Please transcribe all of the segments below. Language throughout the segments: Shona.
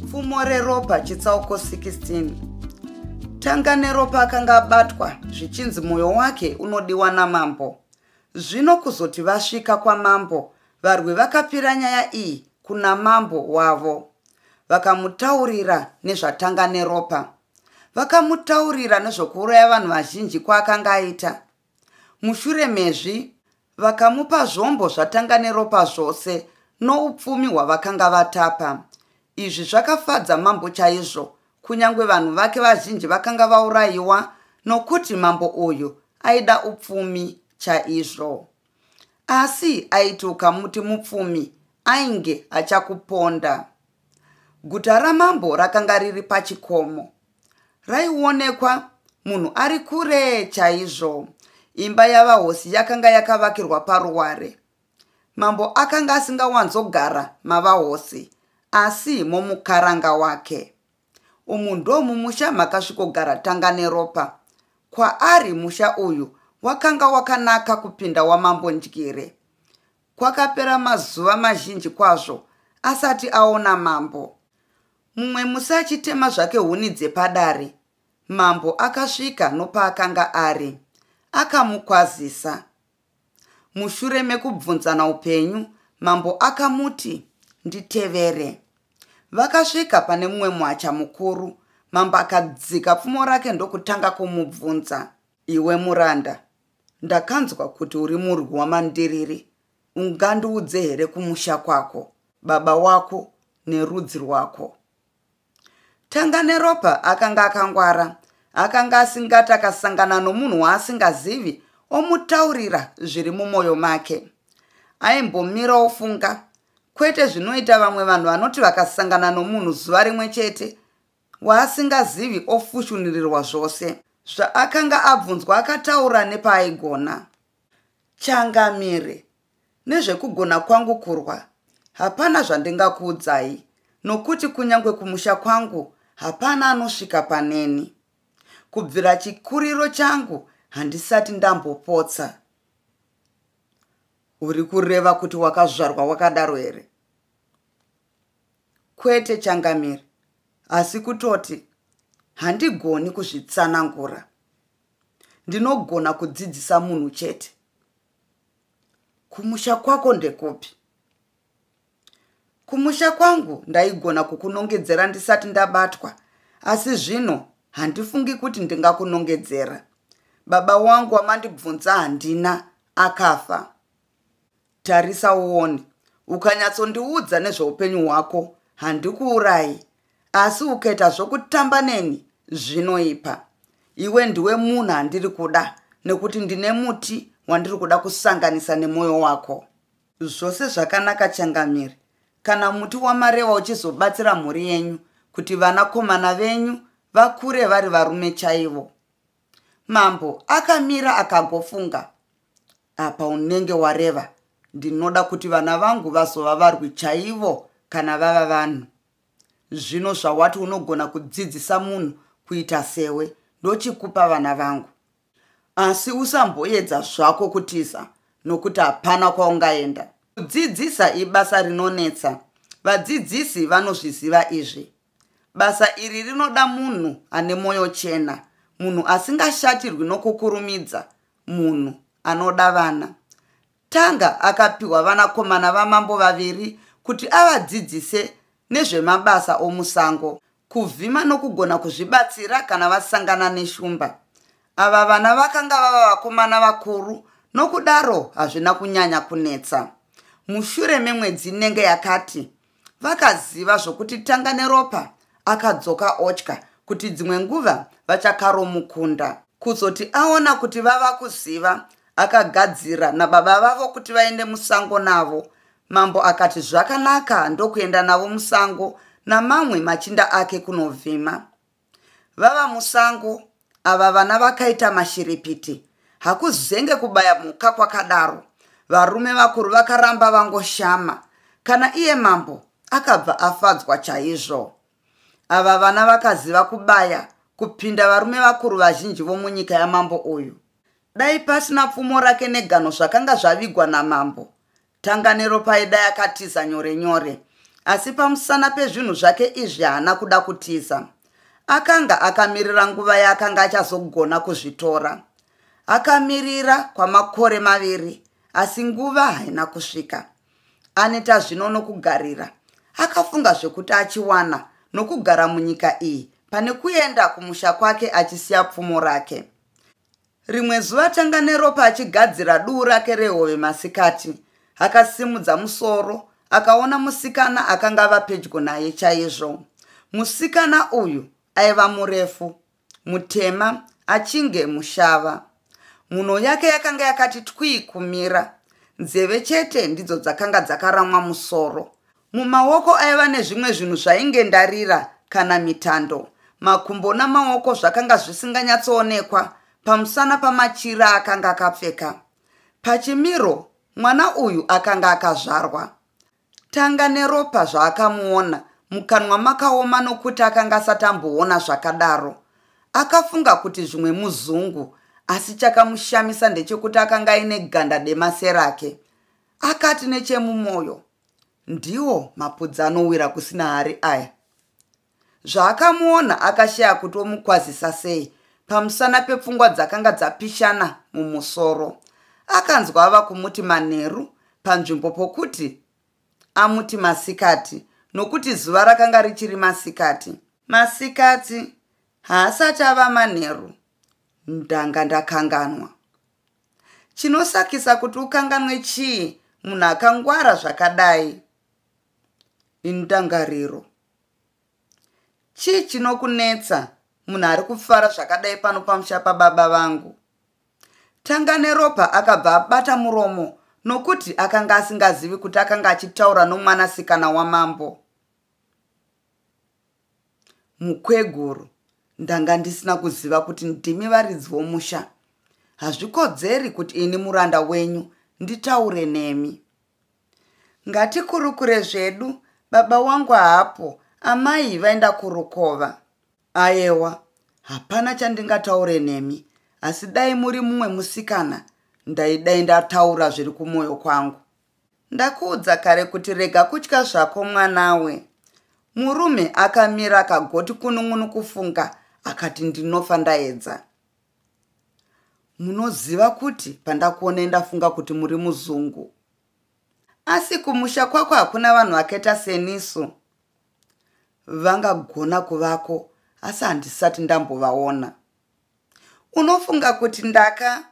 Pfumo reropa chitsauko 16. Tanga neropa akanga abatwa zvichinzi mwoyo wake unodiwa namambo. Zvino kuzoti vasvika kwamambo, varwi vakapira nyaya iyi kuna mambo wavo. Vakamutaurira nezvaTanga neropa. Vakamutaurira nezvokuuraya vanhu vazhinji kwaakanga aita. Mushure mezvi, vakamupa zvombo zvaTanganeropa zvose noupfumi hwavakanga vatapa. Izvi zvakafadza mambo chaizvo, kunyange vanhu vake vazhinji vakanga vaurayiwa, nokuti mambo uyu aida upfumi chaizvo. Asi aiti ukamuti mupfumi, ainge achakuponda. Guta ramambo rakanga riri pachikomo. Raionekwa munhu ari kure chaizvo. Imba yavahosi yakanga yakavakirwa paruware. Mambo akanga asingawanzogara mavahosi, asi momukaranga wake. Umu ndomumusha makasvikogara Tanganeropa. Kwaari musha uyu wakanga wakanaka kupinda waMambo Ndyire. Kwakapera mazuva mazhinji kwazvo asati aona mambo. Mumwe musi achitema zvake huni dzepadare, mambo akasvika nopaakanga ari. Akamukwazisa. Mushure mekubvunzana upenyu, mambo akamuti, Nditevere. Vakasvika pane mumwe muhacha mukuru. Mambo akadzika pfumo rake ndokutanga kumubvunza. Iwe muranda, ndakanzwa kuti uri murwi wamandiriri. Ungandiudze here kumusha kwako, baba wako nerudzi rwako? Tanganeropa akanga akangwara. Akanga asingati akasangana nomunhu waasingazivi omutaurira zviri mumwoyo make. Aimbomira ofunga, kwete zvinoita vamwe vanhu vanoti vakasangana nomunhu zuva rimwe chete waasingazivi ofushunirirwa zvose. Zvaakanga abvunzwa akataura nepaaigona. Changamire, nezvekugona kwangu kurwa, hapana zvandingakuudzai nokuti kunyange kumusha kwangu hapana anosvika paneni. Kubvira chikuriro changu handisati ndambopotsa. Uri kureva kuti wakazvarwa wakadaro here? Kwete changamire, asi kutoti handigoni kuzvitsanangura. Ndinogona kudzidzisa munhu chete. Kumusha kwako ndekupi? Kumusha kwangu ndaigona kukunongedzera ndisati ndabatwa, asi zvino handifungi kuti ndingakunongedzera. Baba wangu wamandibvunza handina, akafa. Tarisa uone, ukanyatsondiudza nezveupenyu hwako handikuurayi, asi ukaita zvokutamba neni zvinoipa. Iwe ndiwe munhu andiri kuda nekuti ndine muti wandiri kuda kusanganisa nemwoyo wako. Zvose zvakanaka changamire, kana muti wamarewa uchizobatsira mhuri yenyu kuti vanakomana venyu vakure vari varume chaivo. Mambo akamira akagofunga. Apa unenge wareva, ndinoda kuti vana vangu vazova varwi chaivo kana vava vanhu. Zvino zvawati unogona kudzidzisa munhu kuita sewe, ndochikupa vana vangu. Asi usamboedza zvako kutiza nokuti hapana kwaungaenda. Kudzidzisa ibasa rinonetsa, vadzidzisi vanozviziva izvi. Basa iri rinoda munhu ane mwoyo chena, munhu asingashatirwi nokukurumidza, munhu anoda vana. Tanga akapiwa vanakomana vamambo vaviri kuti avadzidzise nezvemabasa omusango, kuvhima nokugona kuzvibatsira kana vasangana neshumba. Ava vana vakanga vava vakomana vakuru nokudaro hazvina kunyanya kunetsa. Mushure memwedzi inenge yakati, Vakaziva zvokuti Tanganeropa akadzoka otya kuti dzimwe nguva vachakaromukunda. Kuzoti aona kuti vava kuziva, akagadzira nababa vavo kuti vaende musango navo. Mambo akati zvakanaka ndokuenda navo musango namamwe machinda ake kunovhima. Vava musango, ava vana vakaita mashiripiti. Hakuzenge kubaya mhuka kwakadaro. Varume vakuru vakaramba vangoshama. Kana iye mambo akabva afadzwa chaizvo. Ava vana vakaziva kubaya kupinda varume vakuru vazhinji vomunyika yamambo uyu. Dai pasina pfumo rake negano zvakanga zvavigwa namambo, Tanganeropa aidai akatiza nyore nyore. Asi pamusana pezvinhu zvake izvi haana kuda kutiza. Akanga akamirira nguva yaakanga achazogona kuzvitora. Akamirira kwamakore maviri asi nguva haina kusvika. Aneta zvino nokugarira, akafunga zvekuti achiwana nokugara munyika iyi pane kuenda kumusha kwake achisiya pfumo rake. Rimwe zuva Tanganeropa achigadzira duu rake rehove masikati, akasimudza musoro akaona musikana akanga ava pedyo naye chaizvo. Musikana uyu aiva murefu, mutema achinge mushava. Mhuno yake yakanga yakati twii kumira. Nzeve chete ndidzo dzakanga dzakaramwa musoro. Mumaoko aiva nezvimwe zvinhu zvainge ndarira kana mitando. Makumbo namaoko zvakanga zvisinganyatsoonekwa pamusana pamachira akanga akapfeka. Pachimiro, mwana uyu akanga akazvarwa. Tanga neropa zvaakamuona, mukanwa makaoma nokuti akanga asati amboona zvakadaro. Akafunga kuti zvimwe muzungu, asi chakamushamisa ndechekuti akanga aine ganda dema serake. Akati nechemumwoyo, Ndiwo mapudzi anowira kusina hari aya. Zvaakamuona akashaya kuti omukwazisa sei pamusana pepfungwa dzakanga dzapishana mumusoro. Akanzwa ava kumuti manheru panzvimbo pokuti amuti masikati nokuti zuva rakanga richiri masikati. Masikati haasati ava manheru, ndanga ndakanganwa. Chinosakisa kuti ukanganwe chii munhu akangwara zvakadai? Indangariro. Chii chinokunetsa munhu ari kufara zvakadai pano pamusha pababa vangu? Tanganeropa akabva abata muromo nokuti akanga asingazivi kuti akanga achitaura nomwanasikana wamambo. Mukweguru, ndanga ndisina kuziva kuti ndimi varidzi vomusha. Hazvikodzeri kuti ini muranda wenyu nditaure nemi. Ngatikurukure zvedu, baba wangu haapo, amai vaenda kurukova. Ayewa, hapana chandingataure nemi, asi dai muri mumwe musikana, ndaidai ndataura zviri kumwoyo kwangu. Ndakuudza kare kuti rega kutya zvako mwanawe. Murume akamira akagoti kunun'unu kufunga akati ndinofa ndaedza. Munoziva kuti pandakuonai ndafunga kuti muri muzungu. Asi kumusha kwako hakuna vanhu vakaita senisu. Vangagona kuvako asi handisati ndambovaona. Unofunga kuti ndaka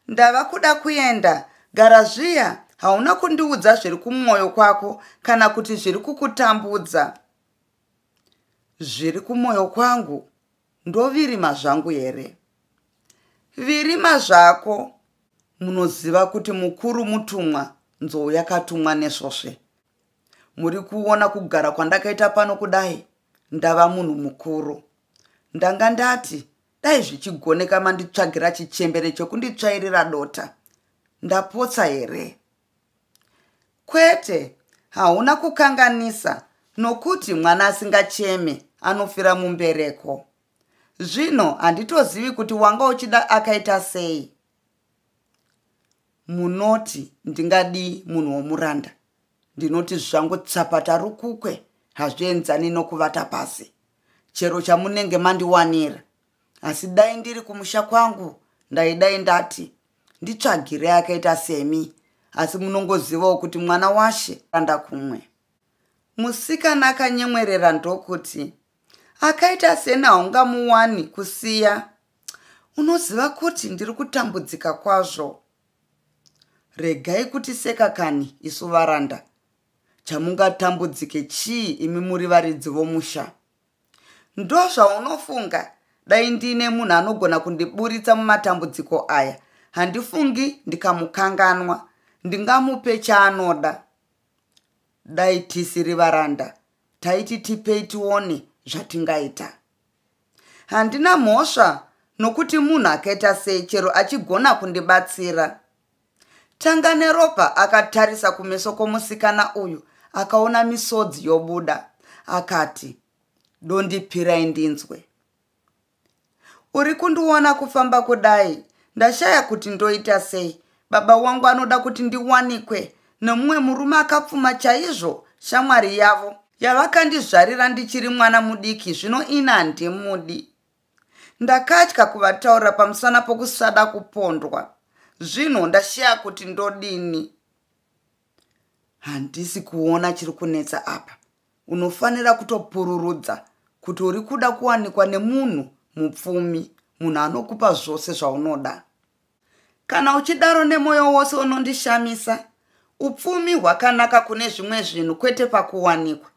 ndava kuda kuenda gara zviya hauna kundiudza zviri kumwoyo kwako kana kuti zviri kukutambudza. Zviri kumwoyo kwangu ndovirima zvangu here? Virima zvako. Munoziva kuti mukuru mutumwa nzou yakatumwa nesvosve. Muri kuona kugara kwandakaita pano kudai ndava munhu mukuru. Ndanga ndati dai zvichigoneka manditsvagira chichembere chekunditsvairira dota. Ndapotsa here? Kwete, hauna kukanganisa nokuti mwana asingacheme anofira mumbereko. Zvino handitozivi kuti wanga uchida akaita sei. Munoti ndingadii munhu womuranda? Ndinoti zvangu tsapata rukukwe hazvienzani nokuvata pasi. Chero chamunenge mandiwanira. Asi dai ndiri kumusha kwangu ndaidai ndati nditsvagire akaita semi asi munongozivawo kuti mwana washe anda kumwe. Musikana akanyemwerera ndokuti, Akaita seni haungamuwani kusiya. Unoziva kuti ndiri kutambudzika kwazvo. Regai kutiseka kani isu varanda. Chamungatambudzike chii imi muri varidzi vomusha? Ndozvaunofunga? Dai ndiine munhu anogona kundiburitsa mumatambudziko aya, handifungi ndikamukanganwa. Ndingamupe chaanoda. Dai tisiri varanda, Taiti tipei tione zvatingaita. Handina mhosva nokuti munhu akaita sei chero achigona kundibatsira. Tanganeropa akatarisa kumeso kwomusikana uyu akaona misodzi yobuda akati, Dondipirai ndinzwe. Uri kundiona kufamba kudai, ndashaya kuti ndoita sei. Baba wangu anoda kuti ndiwanikwe nemumwe murume akapfuma chaizvo, shamwari yavo yavakandizvarira ndichiri mwana mudiki, zvino ini handimudi. Ndakatya kuvataurira pamusana pokusada kupondwa. Zvino ndashaya kuti ndodini. Handisi kuona chiri kunetsa apa. Unofanira kutopururudza kuti uri kuda kuwanikwa nemunhu mupfumi, munhu anokupa zvose zvaunoda. Kana uchidaro nemwoyo wose unondishamisa. Upfumi hwakanaka kune zvimwe zvinhu kwete pakuwanikwa.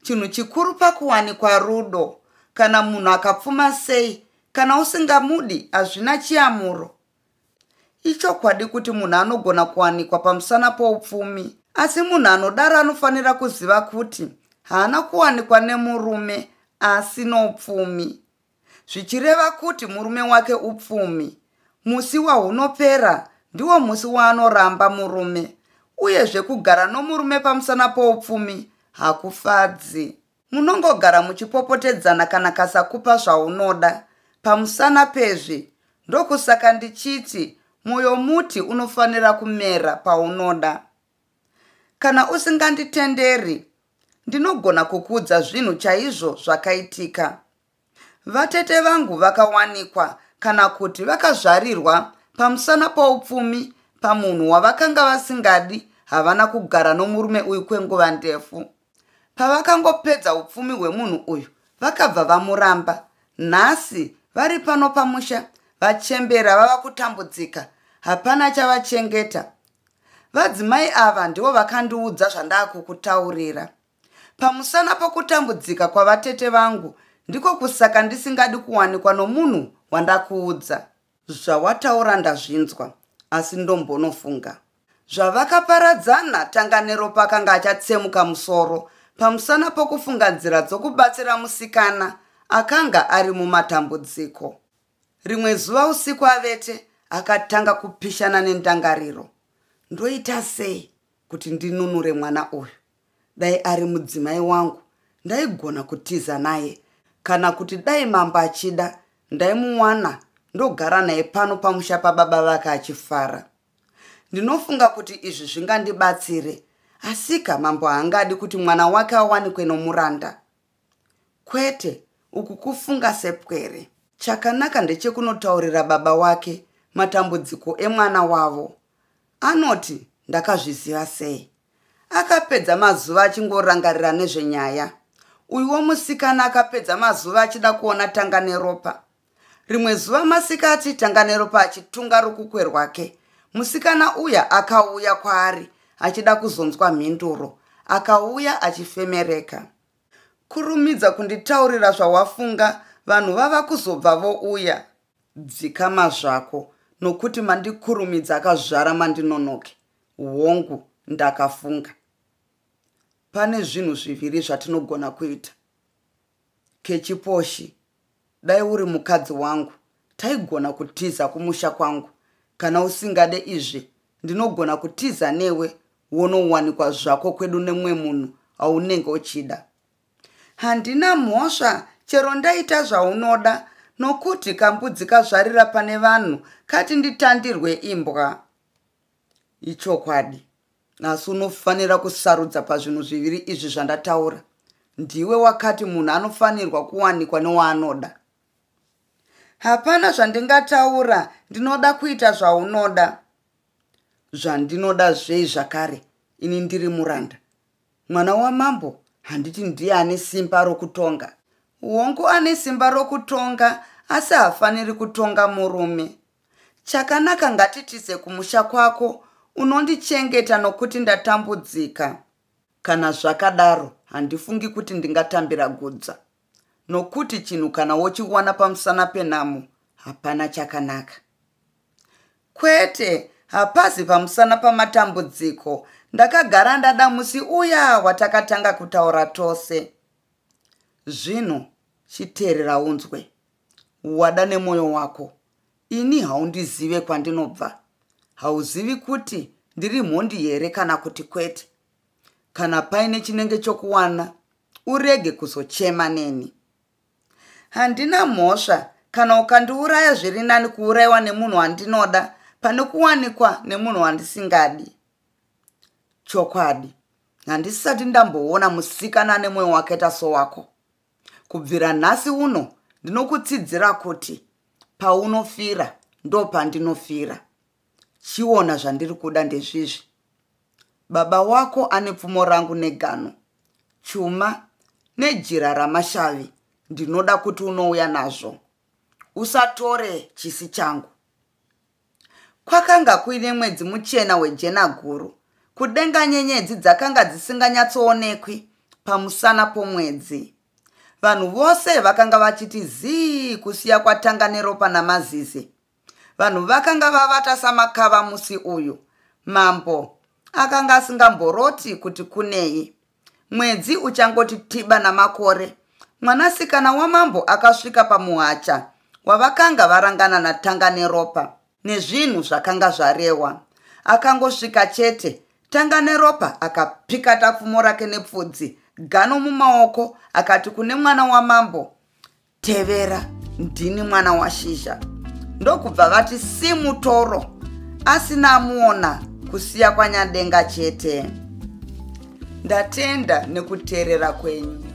Chinhu chikuru pakuwanikwa rudo. Kana munhu akapfuma sei, kana usingamudi hazvina chiyamuro. Ichokwadi kuti munhu anogona kuwanikwa pamusana poupfumi, asi munhu anodaro anofanira kuziva kuti haana kuwanikwa nemurume asi noupfumi. Zvichireva kuti murume wake upfumi. Musi wahunopera ndiwo musi waanoramba murume. Uyezve kugara nomurume pamusana poupfumi hakufadzi. Munongogara muchipopotedzana kana kasakupa zvaunoda. Pamusana pezvi, ndokusaka ndichiti mwoyo muti unofanira kumera paunoda. Kana usinganditenderi, ndinogona kukuudza zvinhu chaizvo zvakaitika. Vatete vangu vakawanikwa kana kuti vakazvarirwa pamusana poupfumi pamunhu wavakanga vasingadi havana kugara nomurume uyu kwenguva ndefu. Pavakangopedza upfumi hwemunhu uyu vakabva vamuramba. Nhasi vari pano pamusha vachembera vava kutambudzika hapana chavachengeta. Vadzimai ava ndivo vakandiudza zvandakukutaurira. Pamusana pokutambudzika kwavatete vangu ndiko kusaka ndisingadi kuwanikwa nomunhu wandakuudza. Zvawataura ndazvinzwa asi ndombonofunga. Zvavakaparadzana Tanganeropa akanga achatsemuka musoro pamusana pokufunga nzira dzokubatsira musikana akanga ari mumatambudziko. Rimwe zuva usiku avete akatanga kupishana nendangariro. Ndoita sei kuti ndinunure mwana uyu? Dai ari mudzimai wangu ndaigona kutiza naye kana kuti dai mambo achida ndaimuwana ndogara naye pano pamusha pababa vake achifara. Ndinofunga kuti izvi zvingandibatsire asika mambo haangadi kuti mwana wake awanikwe nomuranda. Kwete, uku kufunga sepwere. Chakanaka ndechekunotaurira baba wake matambudziko emwana wavo. Anoti ndakazviziva sei. Akapedza mazuva achingorangarira nezvenyaya. Uyuwo musikana akapedza mazuva achida kuona Tanganeropa. Rimwe zuva masikati Tanganeropa achitunga rukukwe rwake, musikana uya akauya kwaari achida kuzonzwa mhinduro. Akauya achifemereka. Kurumidza kunditaurira zvawafunga, vanhu vava kuzobva vouya. Dzikama zvako nokuti mandikurumidza akazvara mandinonoke. Hongu, ndakafunga. Pane zvinhu zviviri zvatinogona kuita. Kechiposhi, dai uri mukadzi wangu, taigona kutiza kumusha kwangu. Kana usingade izvi, ndinogona kutiza newe wonowanikwa zvako kwedu nemumwe munhu aunenge uchida. Handina mhosva chero ndaita zvaunoda nokuti kambudzi kazvarira pane vanhu kati nditandirwe imbwa. Ichokwadi, asi unofanira kusarudza pazvinhu zviviri izvi zvandataura. Ndiwe wakati munhu anofanirwa kuwanikwa newaanoda. Hapana zvandingataura, ndinoda kuita zvaunoda. Zvandinoda zvei zvakare, ini ndiri muranda. Mwana wamambo handiti ndiye ane simba rokutonga. Hongu ane simba rokutonga asi haafaniri kutonga murume. Chakanaka ngatitize kumusha kwako unondichengeta nokuti ndatambudzika. Kana zvakadaro handifungi kuti ndingatambira gudza nokuti chinhu kana wochiwana pamusana penhamo hapana chakanaka. Kwete, hapazi pamusana pamatambudziko. Ndakagara ndada musi uya watakatanga kutaura tose. Zvino chiteerera unzwe. Wada nemwoyo wako. Ini haundizive kwandinobva. Hauzivi kuti ndiri mhondi here kana kuti kwete. Kana paine chinenge chokuwana, urege kuzochema neni. Handina mhosva kana ukandiuraya zviri nani kuurayiwa nemunhu wandinoda pane kuwanikwa nemunhu wandisingadi. Chokwadi, handisati ndamboona musikana ane mwoyo wakaita sowako. Kubvira nhasi uno ndinokutsidzira kuti paunofira ndopandinofira. Chiona zvandiri kuda ndezvizvi. Baba wako ane pfumo rangu negano, chuma nejira ramashavi ndinoda kuti unouya nazvo. Usatore chisi changu. Kwakanga kuine mwedzi muchena wejena guru. Kudenga nyenyedzi dzakanga dzisinganyatsoonekwi pamusana pomwedzi. Vanhu vose vakanga vachiti zii kusiya kwatanga neropa namazizi. Vanhu vakanga vavata samakava musi uyu. Mambo akanga asingamboroti kuti kunei. Mwedzi uchangoti tiba namakore, mwanasikana wamambo akasvika pamuhacha wavakanga varangana natanga neropa nezvinhu zvakanga zvarehwa. Akangosvika chete, Tanga neropa akapikata pfumo rake nepfudzi, gano mumaoko, akati kune mwana wamambo, Tevera, ndini mwana washizha. Ndokubva vati simutoro, asina amuona kusiya kwanyadenga chete. Ndatenda nekuteerera kwenyu.